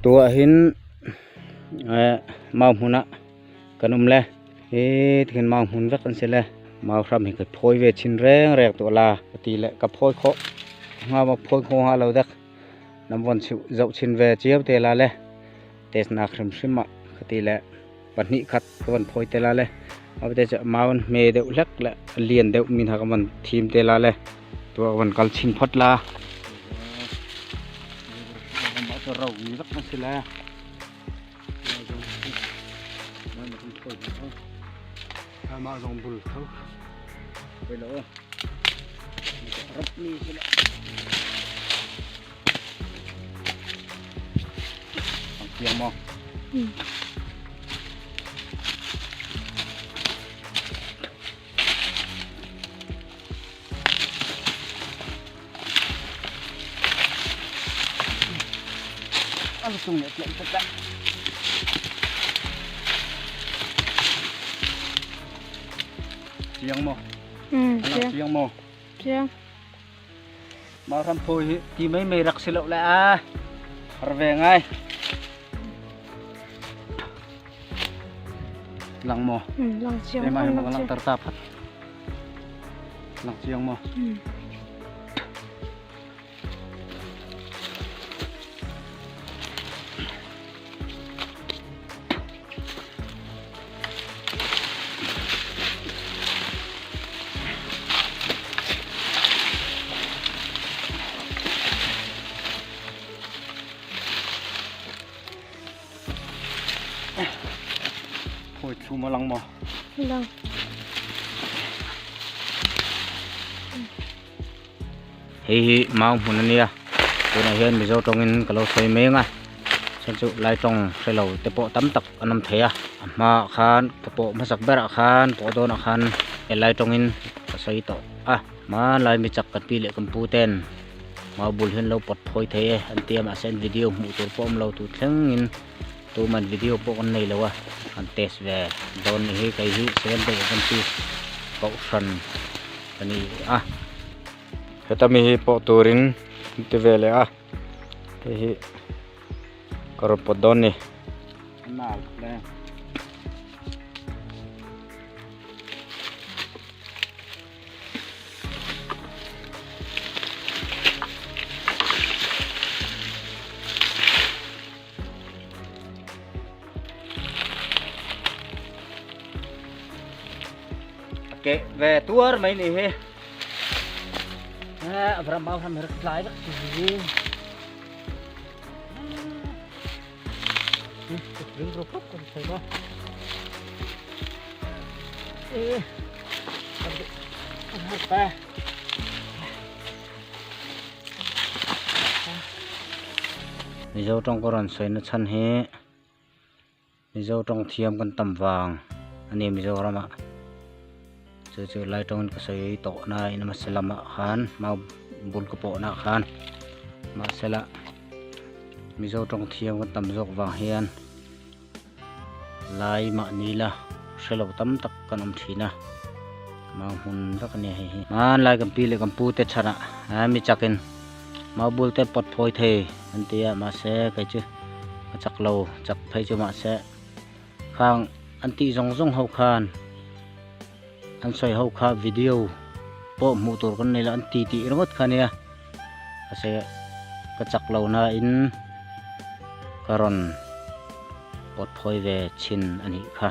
Tuah hin eh mau hmunah kan um le hi tikhin mau hmun vek an si le mau hram hi ka phawi ve chin reng reng tuah la ka ti le ka phawi khawh hnga maw phawi kho hnga lo dek nam von zoh chin ve cio te la le test nak hrimhrim ah ka ti le pahnih khat ka van phawi te la le abate chu mau an hme deuh hlek le a lian deuh mi hna ka van thim te la le tua ka van kal chin phot la ro mi vek an si le mah zong bul tho poi lo rap mi si le Chiang maw? Ano tung le tlen ta. Chiang maw? Chiang. Chiang maw? Chiang. Mah ram phawi hi ti mei mei rak si lo le a har ve ngai. Lang maw? Lang chiang. Ema hi lang tar ta phat. Lang chiang maw? Phawi thlum a lang maw? Lang. Hei hi mau hmun a nia tunah hian mizo tawngin ka lo sawi mek a chhan chu lai tawng hre lo te pawh tam tak an awm thei a a hmaah khan ka pawh hmasak berah khan pawh dawnah khan he lai tawngin ka sawi tawh a hmanlai mi chak kan pi leh kan pu ten mau bul hian lo pawt phawi thei e an ti a mahse an video hmuh tur pawh a awm lo tur thlengin tuman video pawh kan nei lo a kan test ve dawn ni hi kei hi seven day adventist kohhran. a ni a heta mi hi pawh turin an ti ve leh a hei hi ka rawn pawt dawn a ni Keh ve tuar mai ni hi. Avram mau ham her tlai vek si. Ring ro pop kan thei ma. E. Pa. Mizo tawng ka rawn sawi na chhan hi Mizo tawng thiam kan tam vang a ni Mizoram ah chu chu lai tawngin ka sawi tawh na in hmasa lamah khan mau bul ka pawh nah khan mahsela Mizo tawng thiam kan tam zawk vang hian lai mahni la hre lo tam tak kan awm thin a mau hmun vek a ni hei hi hmanlai kan pi leh kan pu te chhanah mi chakin. Mau bul te pawt phawi thei an ti a mahse kei chu a chak lo chak phei chu mahse khang an tih zawng zawng ho khan an sawi ho kha video pawh hmuh tur kan nei lo an ti tih ringawt kha ania mahse ka chak lo na in ka rawn pawt phawi ve thin a nih kha.